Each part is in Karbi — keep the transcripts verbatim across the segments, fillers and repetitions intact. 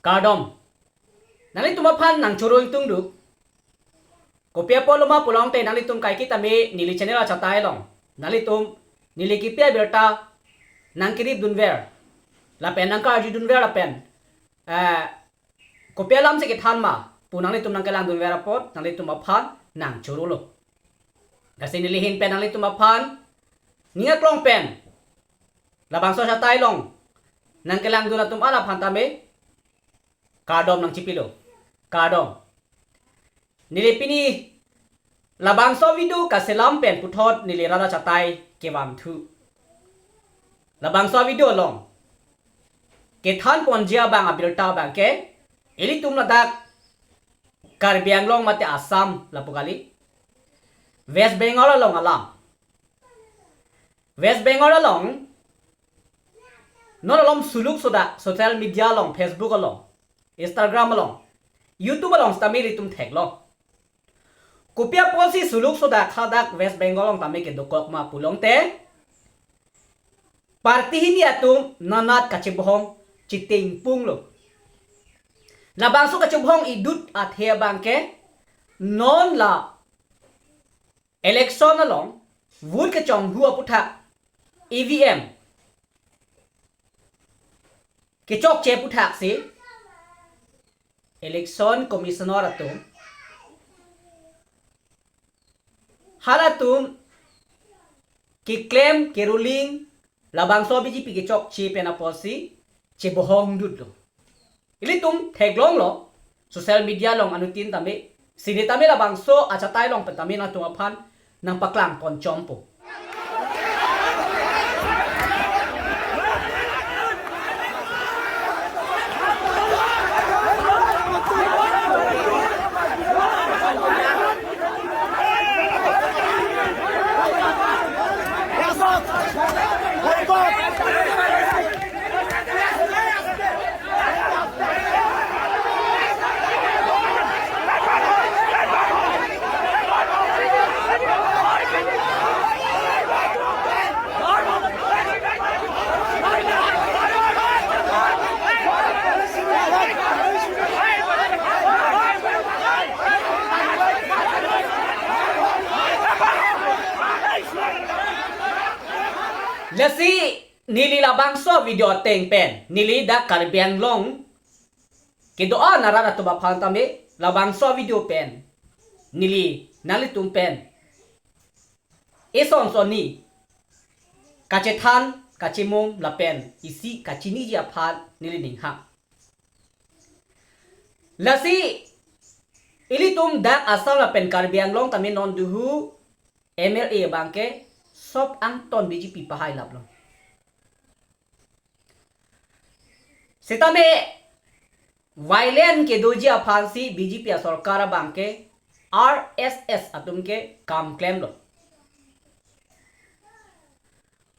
Kardom. Nanglitum aphan nangchoro ingtungduk. Kopi apotlo ma pulote nanglitum kaiketa me neli channel achatai along nanglitum neli kipi abirta nangkeripdunver lapen nangkarjudunver lapen, eh, kopi alamsi kethan ma pu nanglitum nangkelangdunver apot nanglitum aphan nangchorolo. Lasi neli ahin pen nanglitum aphan ning aklong pen labangso achatai along nangkelangdun atum aphan tame kardom nangchipilo. Kardom. Neli pini labangso video kaselam pen puthot neli rat achatai kevangthu. Labangso video along kethanponji abang abirta abangke ilitum ladak Karbi Anglong mate Assam lapu kali, West Bengal along alam. West Bengal along non alam suluk soda social media along, Facebook along, Instagram along, YouTube along sitame ilitum theklong. Kopi apotsi suluk soda hadak West Bengal along tame kedokok ma pulote party hini atum nanat kachebohong chitengpunglo. Labangso kachebohong idut athe abangke non la election along vote kechonghu aputhak E V M kechokche aputhak si election commissioner atum halatum keklem keruling labangso B J P kechokche pen apotsi chebohongdutlo. Ilitum theklonglo social media along anuttin tame, sini tame labangso achatai along pen tame nangtum aphan nangpaklangponchompo. Lasi neli labangso video ateng pen neli dak Karbi Anglong kedo-an arat atum aphan tame labangso video pen neli nanglitum pen eson sonni kachethan kachemum lapen isi kachiniji aphan neli ninghang. Lasi ilitum dak Assam lapen Karbi Anglong tame non duhu M L A abangke sop angton B J P pahai laplo. Sitame violent kedoji aphansi B J P asorkar abangke R S S atum ke kam klemlo.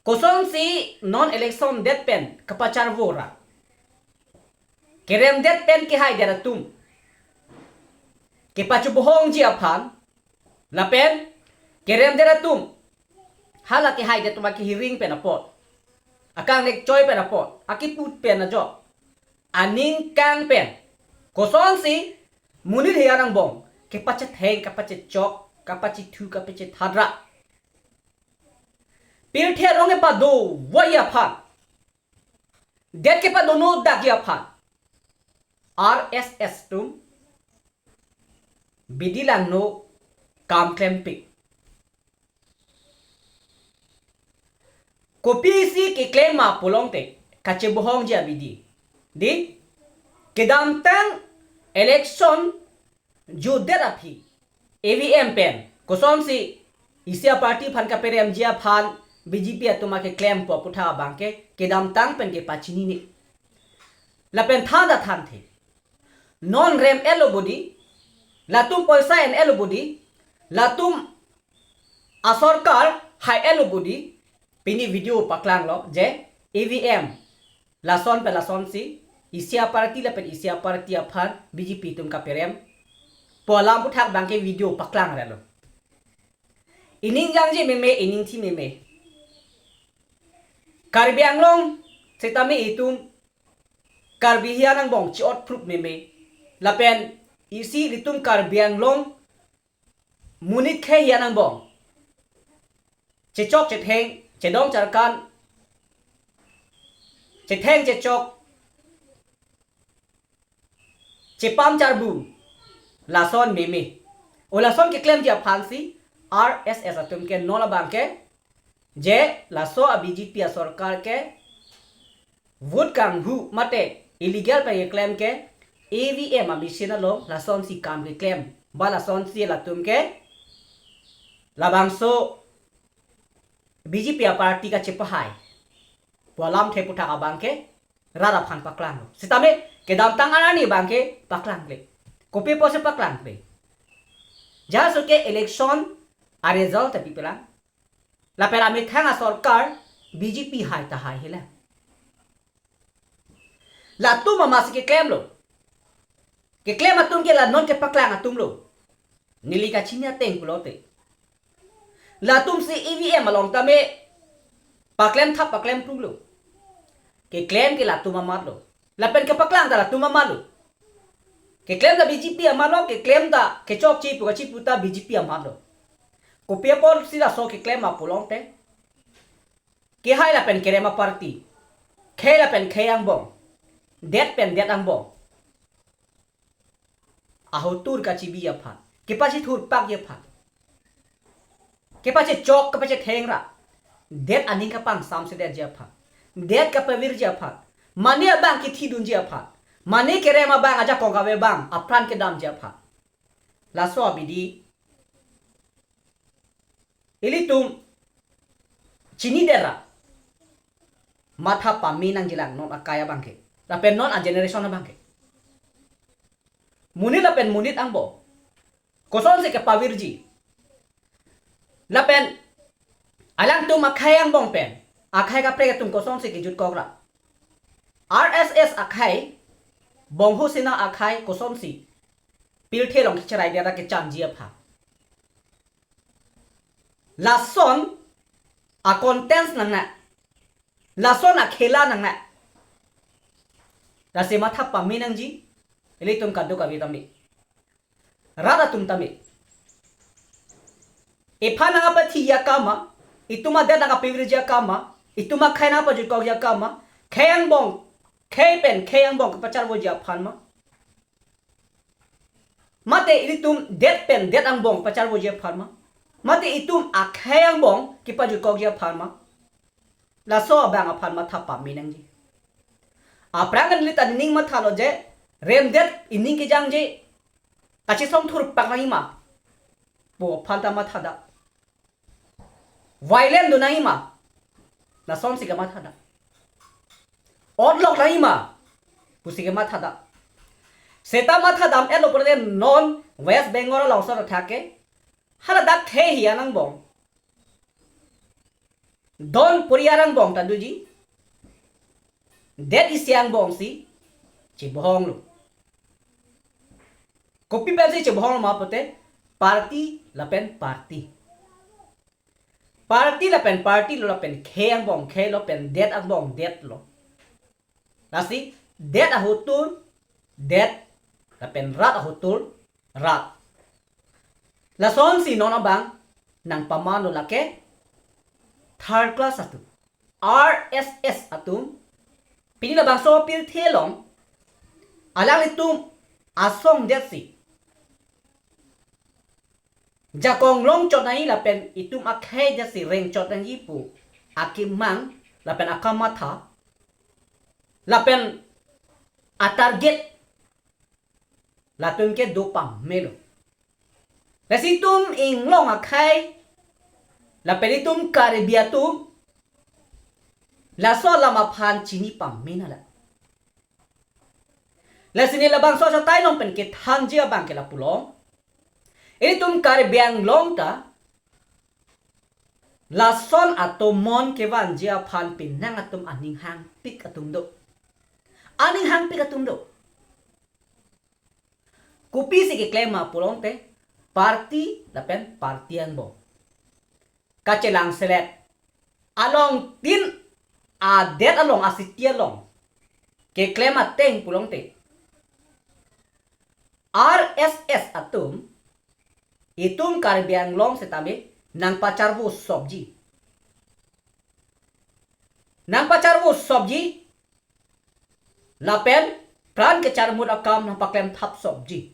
Kosonsi non election det pen kapacharvo ra kerem det pen kehai det atum kepachebohongji aphan lapen kerem det atum hala kehai det atum akihiring pen apot, akangnek choi pen apot, akiput pen ajok, aning kang pen kosonsi monit he-an angbong kepachetheng kapachechok kapachethu kapachethat ra pirthe arong kepado voji aphan, det kepadono dakji aphan R S S atum bidi langno kam klempik. Kopisi keklem ma pulote kachebohongji abidi. Di kedamtang election jutdet aphi E V M pen kosonsi isi aparty aphan kaperemji aphan B J P atum akeklem pu aputhak abangke kedamtang pen kepachinine. Lapen than ta thanthe. Non rem-etlo bodi, latum poisa en-etlo bodi, latum asorkar hai-etlo bodi, pini video paklanglo je E V M lason pen lasonsi isi aparty lapen isi aparty aphan B J P atum kaperem pu alam aputhak abangke video paklangrelo. Ining jangje meme, ining thi meme. Karbi Anglong sitame itum Karbi hian angbong chi-ot phrup meme. Lapen isi ilitum Karbi Anglong monit khei hian angbong chechok chetheng, chedong charkan, chetheng chechok, chepam charbu, lason meme. O lason keklemji aphansi R S S atum ke non abang ke, je laso a B J P asorkar ke vote kanghu mate illegal pen keklem ke E V M a machine along lasonsi kam keklem. Ba lasonsi latum ke labangso B J P a party kachepahai pu alamthe aputhak abang ke rat aphan paklanglo. Sitame kedamtang arni abang ke paklangkle. Kopi apotsi paklangkle? Jaso ke election a result ta pipelang. Lapen amethang asorkar B J P hai tahai helang. Latum amatsi keklemlo. Keklem atum ke la non kepaklang atumlo. Neli kachini ateng pulote, latumsi E V M along tame paklem thap paklem phrulo. Keklem ke latum amatlo. Lapen kepaklang ta latum amatlo. Keklem ta B J P amatlo, keklem ta kechokche pu kachipu ta B J P amatlo. Kopi apotsi laso keklem ma pulote, kehai lapen kerem a party, khei lapen khei angbong, det pen det angbong ahotur kachebi aphan, kepachethur pakji aphan, kepachechok, kepachetheng ra, det aning kapangsamsedetji aphan, det kapavirji aphan, mane abang kethidunji aphan, mane kerem abang ajakong kave abang apran kedamji aphan, laso abidi ilitum chinidet ra matha pame nangjilang non akai abang ke, lapen non a generation abang ke. Monit lapen monit angbong kosonsi kepavirji, lapen alangtum akhei angbong pen akhei kaprek atum kosonsi kejutkok ra, R S S akhei, Bongho Sena akhei kosonsi pirthe along kecheraide ra kechanji aphan, lason a contents nangne, lason a khela nangne. Lasi matha pame nangji, ilitum kadokave tame, rat atum tame. Iphan nangpathi akam ma, itum adet nangpavirji akam ma, itum akhei nangpajutkokji akam ma, khei angbong, khei pen khei angbong kepacharvoji aphan ma, mate ilitum det pen det angbong pacharvoji aphan ma, mate itum akhei angbong kepajutkokji aphan ma, laso abang aphan matha pame nangji. Aphrang neli ta nening mathalo je, remdet ining kejangje kachesongthur pak nangji ma pu aphan ta mathada. Violent do nangji ma, lasonsi kemathada. Otlok nangji ma pusi kemathada. Seta mathadam-etlo pulote non West Bengal alongso athak ke, hala dak khei hian angbong, don poriar angbong ta doji, det isi angbongsi chebohonglo. Kopi pensi chebohonglo ma pulote, party lapen party, party lapen party lo, lapen khei angbong khei lo, pen det angbong det lo. Lasi det ahotur det, lapen rat ahotur rat. Lasonsi non abang nangpamanlo, lake third class atum, R S S atum, pini labangso pirthe along alanglitum asongdetsi jakong longchot nangji lapen itum akhei detsi rengchot nangji pu akemang lapen akamatha lapen a target latum ke do pamelo. Lasi itum inglong akhei lapen itum Karbi atum laso alam aphan chini pame nanglang. Lasi ne labangso achatai along pen kethanji abang ke lapulo. Ilitum Karbi Anglong ta lason atomon kevanji aphan penang atum aning hangpik atum do. Aning hangpik atum do. Kopisi keklem ma pulote, party lapen party angbong kachelangselet, alongtin adet along, a city along keklem ateng pulote, R S S atum itum Karbi Anglong setame nangpacharvo sopji. Nangpacharvo sopji lapen pran kecharmut akam nangpaklem thap sopji.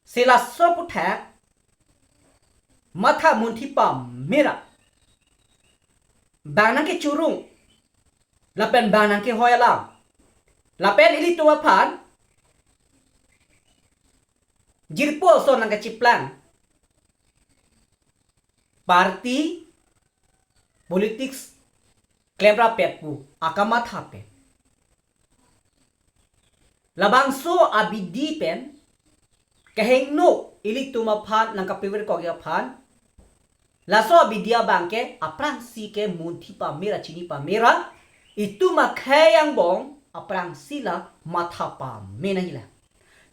Si laso aputhak matha munthi pamera bang nangkechurung lapen bang nangkehoi alam, lapen ilitum aphan jirpo ason nangkechiplang, party politics klemrapet pu akamatha pen, labangso abidi pen kehingno ilitum aphan nangkapever kogi aphan, laso abidi abang ke aphrangsi ke munthi pamera, chini pamera, itum akhei angbong aphrangsi la matha pame nangjilang.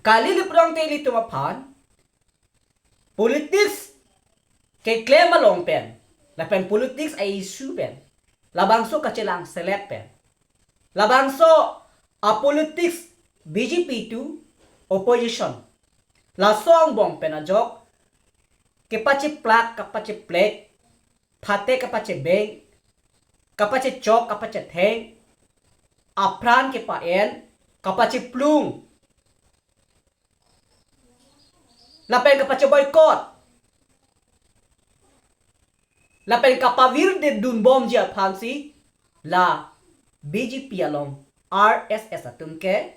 Kali le pulote ilitum aphan politics keklem along pen lapen politics a-issue pen, labangso kachelang selet pen, labangso a-politics, B J P to opposition, laso angbong pen ajok kepacheplak kapacheplek, phate kapachebeng, kapachechok kapachetheng, apran kepa-en, kapacheplung, lapen kapache-boycott, lapen kapavirde dunbomji aphansi la B J P along R S S atum ke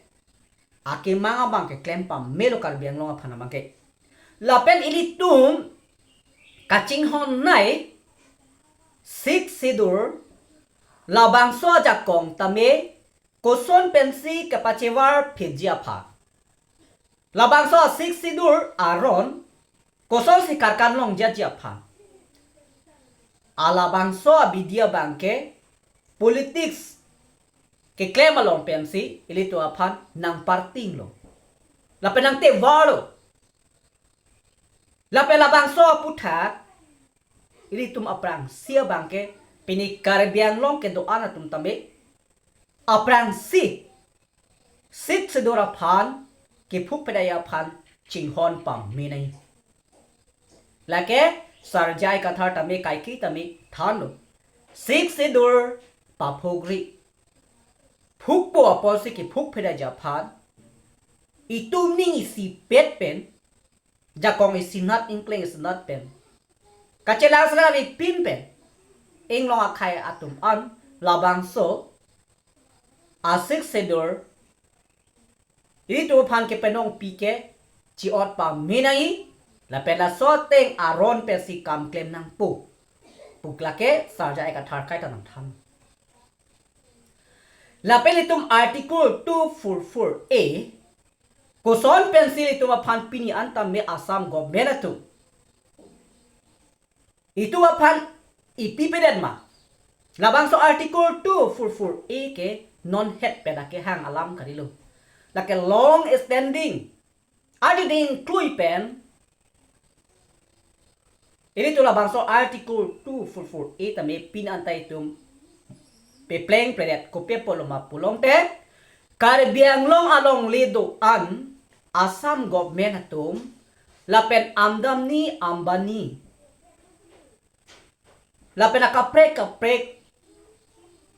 akemang abang keklem pamelo Karbi Anglong aphan abang ke. Lapen ilitum kachinghon nai Sixth Schedule, labangso ajakong tame koson pensi kapachevar phitji aphan, labangso Sixth Schedule aron kosonsi karkan longji aphan, alabangso abidi abang ke politics keklem along pensi ilitum aphan nangpartinglo lapen nangtevarlo. Lapen labangso aputhak ilitum aphrangsi abang ke pini Karbi Anglong kedo-an atum tame aphrangsi Sixth Schedule aphan kephukphet aja aphan chinghon pame nai. Lake Sar J I Kathar tame kaike tame thanlo, Sixth Schedule paphugri, phukpo apotsi kephukphet aja aphan itum ning isipet pen, jakong isinat, ingkleng isinat pen, kachelang selang avepin pen, inglong akhei atum an labangso a-Sixth Schedule ilitum aphan kepanongpi ke chi-ot pame nai, lapen laso ateng aron pensi kam klem nangpo pu lake Sar J I Kathar kaita nangthan. Lapen itum Article two four four A, koson pensi itum aphan pini an tame Assam government atum itum aphan ipipedet ma? Labangso Article two four four A ke non het pen akehang alam kalilo. Lake long standing, adi ding klui pen, ilitum labangso Article two four four A tame pini an ta itum pepleng pledet, kopi apotlo ma pulote, Karbi Anglong alongle do-an Assam government atum lapen Adani Ambani lapen akaprek kaprek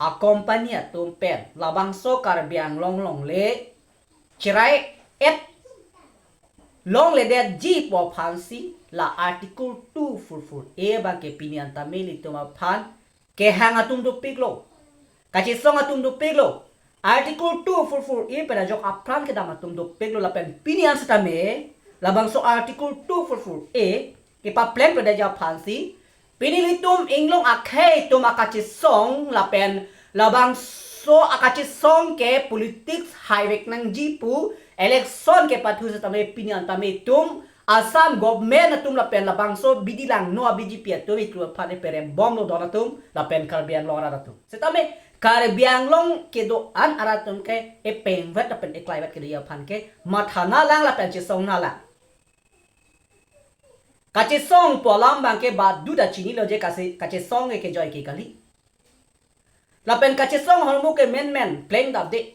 a-company atum pen labangso Karbi Anglong longle cherai-et longledetji pu aphansi la Article two four four A abang ke pini an tame ilitum aphan kehang atum dopiklo, kachesong atum dopiklo. Article two four four A pen ajok apran kedam atum dopiklo, lapen pini an setame labangso Article two four four A kepapleng pledet aja aphansi pini ilitum inglong akhei atum akachesong lapen labangso akachesong ke politics haivek nangji pu election kepathu setame pini an tame itum Assam government atum lapen labangso bidi langno a-B J P atum itum aphan eperembomlo don atum lapen Karbi Anglong arat atum. Setame Karbi Anglong kedo-an arat atum ke epengvet lapen eklaivet kedo aphan ke matha nanglang lapen chesong nanglang. Kachesong pu alam abang ke baduta chinilo je, kasi kachesong ke kejoi ke kali. Lapen kachesong ahormu ke menmen plengdapde.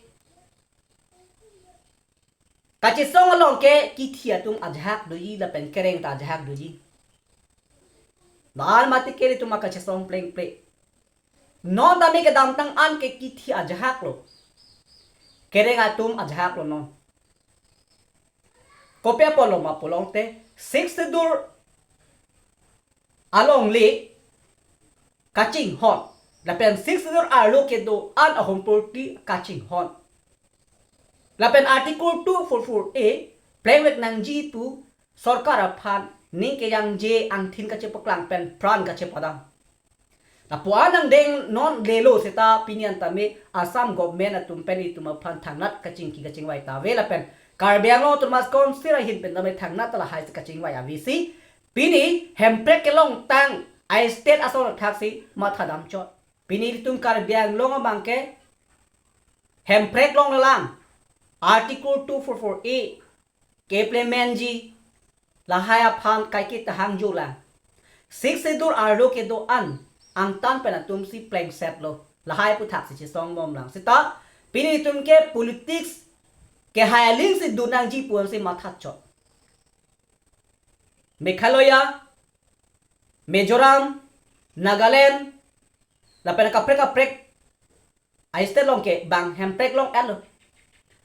Kachesong along ke kithi atum ajahak doji lapen kereng ta ajahak doji. La-an mati ke ilitum akachesong plengple. Non tame kedamtang an ke kithi ajahak lo. Kereng atum ajahak lo non. Kopi apotlo ma pulote, Sixth Schedule alongle kachinghon. Lapen Sixth Schedule arlo kedo-an ahormu purti kachinghon. Lapen Article two four four A plengvek nangji pu sorkar aphan ning kejangje angthin kachepaklang pen pran kachepadam. Lapu-an angdeng non lelo seta pini an tame Assam government atum pen itum aphan thangnat kachingki kachingvai ta ave lapen Karbi Anglong Autonomous Council ahin pen tame thangnat ta lahai si kachingvai avesi pini hemprek kelongtang a-state ason athak si matha damchot. Pini ilitum Karbi Anglong abang ke hemprek longlelang Article two four four A ke-implement ji lahai aphan kaike tahang julang. Sixth Schedule arlo kedo-an angtan pen atum si plengset lo. Lahai aphuthak si chesong bomlang. Seta pini itum ke politics kehai aling si dun nangji pu an si matha chot. Meghalaya, Mizoram, Nagaland, lapen kaprek kaprek a-state along ke bang hemprek long-etlo.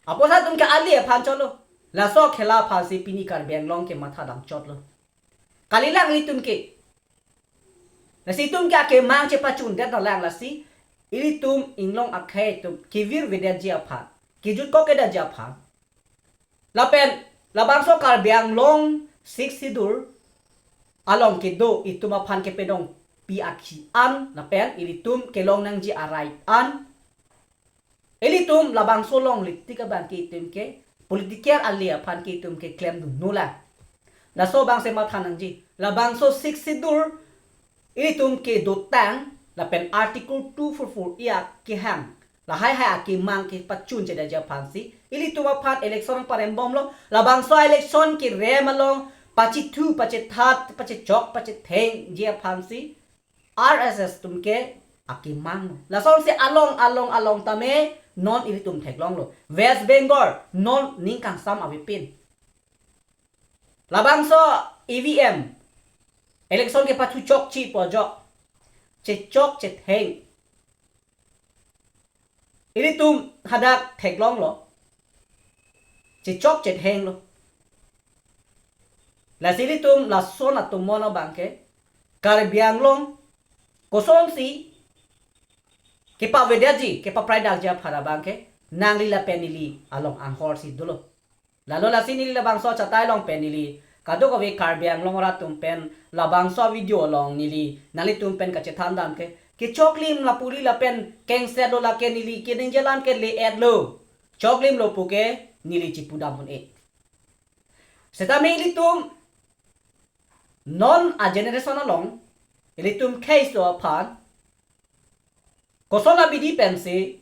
Apotsi atum ke ali aphan chotlo. Laso khela aphan si pini Karbi Anglong ke matha damchotlo. Kalilang ilitum ke. Lasi itum ke akemang chepachundet nanglang lasi ilitum inglong akhei atum kevirvedetji aphan, kejutkokdetji aphan. Lapen labangso Karbi Anglong Sixth Schedule along kedo itum aphan kepedongpi akhi an lapen ilitum kelong nangji a-right an. Ilitum labangso longle tik abang ke itum ke political ali aphan ke itum ke klemdunnolang. Laso abang si matha nangji. Labangso Sixth Schedule ilitum kedotang lapen Article two four four A kehang lahai hai akemang kepachunchedetji aphan si ilitum aphan election parembomlo. Labangso election kerem along pachethu, pachethat, pachechok, pachethengji aphan si R S S atum ke akemang. Lasonsi along along along tame non ilitum theklonglo. West Bengal non ning kangsam avepin. Labangso E V M election kepathu chokche pu ajok chechok chetheng ilitum hadak theklonglo. Chechok chethenglo. Lasi ilitum lason atum mono abang ke Karbi Anglong kosonsi kepavedetji, kepapraidakji aphan abang ke nangli lapen neli along anghor si dolo. Lalo lasi neli labangso achatai along pen neli kadokave Karbi Anglong arat atum pen labangso video along neli nanglitum pen kachethan dam ke, kechoklim lapu ri lapen kengsetlo lake neli keningje alam ke le-etlo. Choklimlo pu ke neli chepudam un-e. Setame ilitum non a-generation along ilitum kheiso aphan koson abidi pensi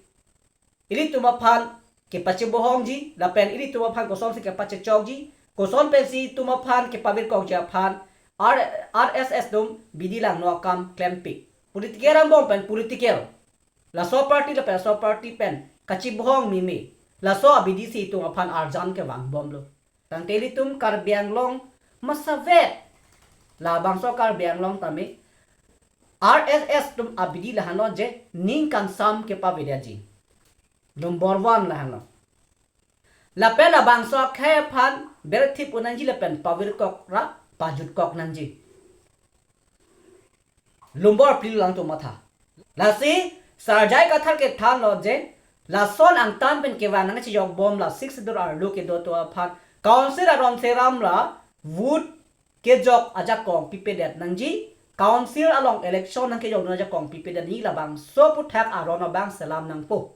ilitum aphan kepachebohongji lapen ilitum aphan kosonsi kepachechokji, koson pensi itum aphan kepavirkokji aphan R, R S S atum bidi langno akam klempi. Political angbong pen political. Laso party lapen laso party pen kachebohong meme. Laso abidi si itum aphan arjan kevangbomlo. Tangte ilitum Karbi Anglong masavet. Labangso Karbi Anglong tame R S S atum abidi lahenlo je ning kangsam kepavedetji. Number one lahenlo. Lapen labangso akhei aphan berthip un nangji lapen pavirkok ra pajutkok nangji. Number phli lang atum matha. Lasi Sarjai Kathar kethanlo je lason angtan pen kevang nangchejokbom la Sixth Schedule arlo kedo atum aphan Council aron seram la vote kejok ajakong pipedet nangji, Council along election nangkejokdun ajakong pipedet nangji, labangso aputhak aron abang selam nangpo.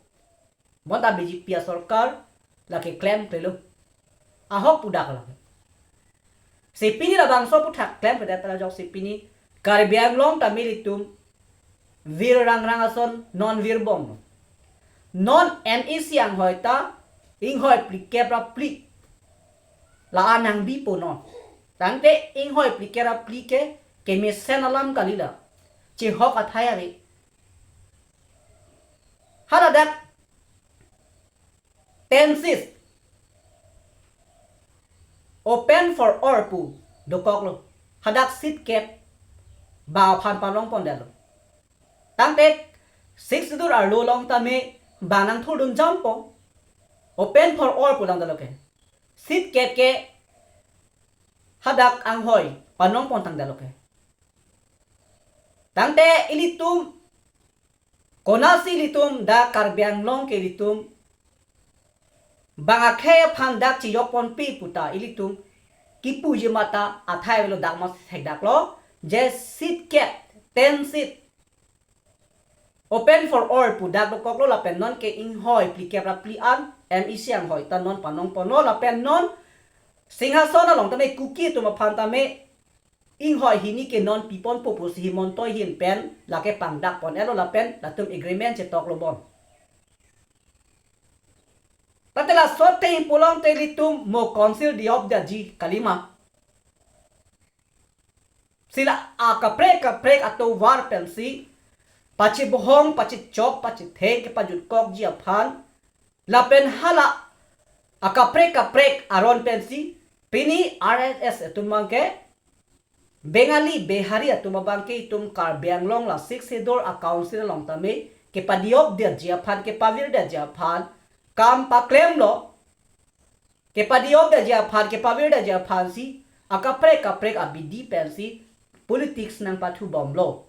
Bonta B J P asorkar lake klemklelo. Ahok pudak lake. Si pini labangso aputhak klemkledet ajok si pini Karbi Anglong tame ilitum vir rangrang ason non virbom. Non M A C anghoi ta inghoi phlikep ra phli la-an nangbipo non. Tangte inghoi phlikep ra phli ke kemesen alam kalilo. Chehok athai ave. Haladak ten seats open for all pu dokoklo. Hadak seat kep bang aphan panongpondetlo. Tangte Sixth Schedule arlo along tame bang nangthurdun jampo. Open for all pu langdetlo ke. Seat kep ke hadak anghoi panongpon tangdetlo ke. Tangte ilitum konatsi ilitum dak Karbi Anglong ke ilitum bang akhei aphan dak chiyokponpe puta ilitum kipuji mata athai avelo, dak mas thekdaklo je seat kep, ten seat open for all pu dak dokoklo. Lapen non ke inghoi phlikep ra phli an M E C anghoi ta non panongponlo, lapen non Singhason along tame Kuki atum aphan tame inghoi hini ke non piponpo pusi Himanta ahin pen lake pangdakpon-etlo, lapen latum agreement chetoklo bon. Tangte laso ateng pulote ilitum mo council diop daji kalima. Si la akaprek kaprek atovar pensi pachibohong, pachichok, pachitheng kepajutkokji aphan, lapen hala akaprek kaprek aron pensi pini R S S atum abangke, Bengali, Bihari atum abangke itum Karbi Anglong la Sixth Schedule a council along tame kepadiopdetji aphan, kepavirdetji aphan kam paklemlo. Kepadiopdetji aphan, kepavirdetji aphansi akaprek kaprek abidi pensi politics nangpathubomlo.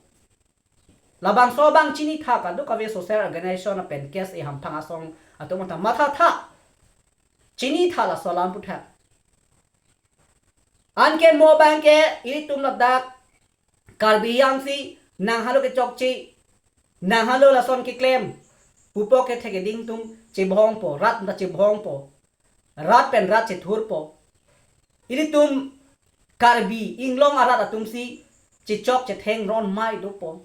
Labangso abang chinitha, kadokave social organization pen case e hamphang asong atum ta mathatha, chinitha laso alam aputhak. Anke mo abangke ilitum ladak Karbi Anglong si nanghalo kechokche, nanghalo lason keklem pupo ke thek eding atum chebohongpo, rat ta chebohongpo, rat pen rat chethurpo. Ilitum Karbi Anglong arat atumsi chechok chetheng ron mai dopo.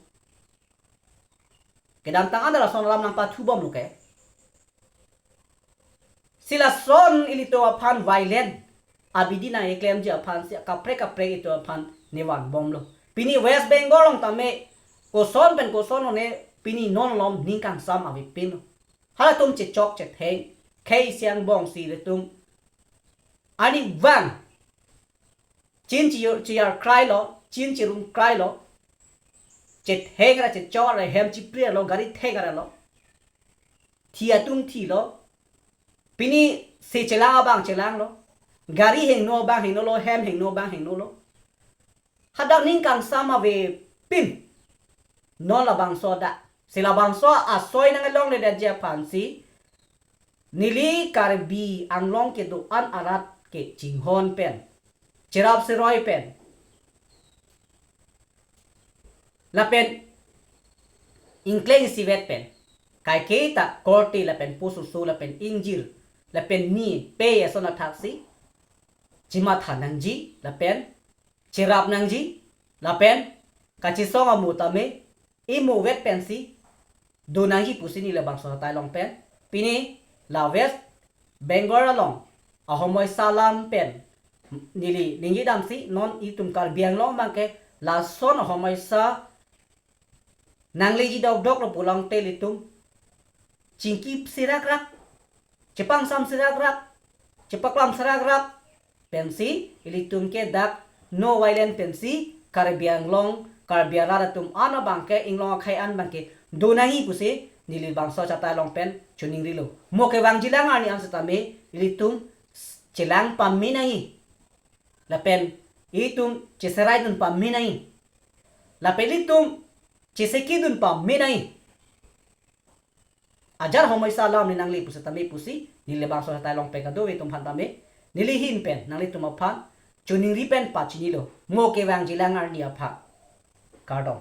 Kedamtang an lason alam nangpathubomlo ke. Si lason ilitum aphan violent abidi nangkeklemji aphansi akaprek kaprek itum aphan nevanbomlo. Pini West Bengal along tame koson pen koson one pini non malom ning kangsam avepinlo. Halatum chechok chetheng khei siang bongsi ilitum arnivang chin chiyar, chiyar krailo, chin chirum krailo. Chetheng ra chechok ra, hem chipri lo, gari theng ra lo, thi atum thilo. Pini se chelang abang chelanglo, gari hingno abang hingnolo, hem hingno abang hingnolo. Hadak ning kangsam avepin non labangso dak. Si labangso asoi nanglongledetji aphansi neli Karbi Anglong kedo-an arat ke chinghon pen, cherap seroi pen, lapen ingkleng isivet pen, kaiketa korte lapen pususu lapen ingjir lapen ni pe ason athaksi chimatha nangji lapen cherap nangji lapen kachesong amo tame imuvet pensi do nangji pusi neli labangso atai along pen pini la West Bengal along ahomoisa alam pen neli ningjedamsi non itum Karbi Anglong abangke lason ahomoisa nangleji dokdoklo pulote ilitum chingki sirakrak, chepangsam sirakrak, chepaklam sirakrak pensi ilitum ke dak no violence pensi Karbi Anglong, Karbi arat atum an abangke, Anglong akhei an abangke do nangji pusi neli bangso achatai along pen choningrilo. Mo kevangjilang arni an setame ilitum chelang pame nangji lapen itum cheseraidun pame nangji lapen itum chesekidun pame nangji. Ajat homoisa alam ne nangle pusi tame pusi neli bangso achatai along pen kadokave atum aphan tame neli ahin pen nanglitum aphan choningri pen pachinilo. Mo kevangjilang arni aphan. Kardom.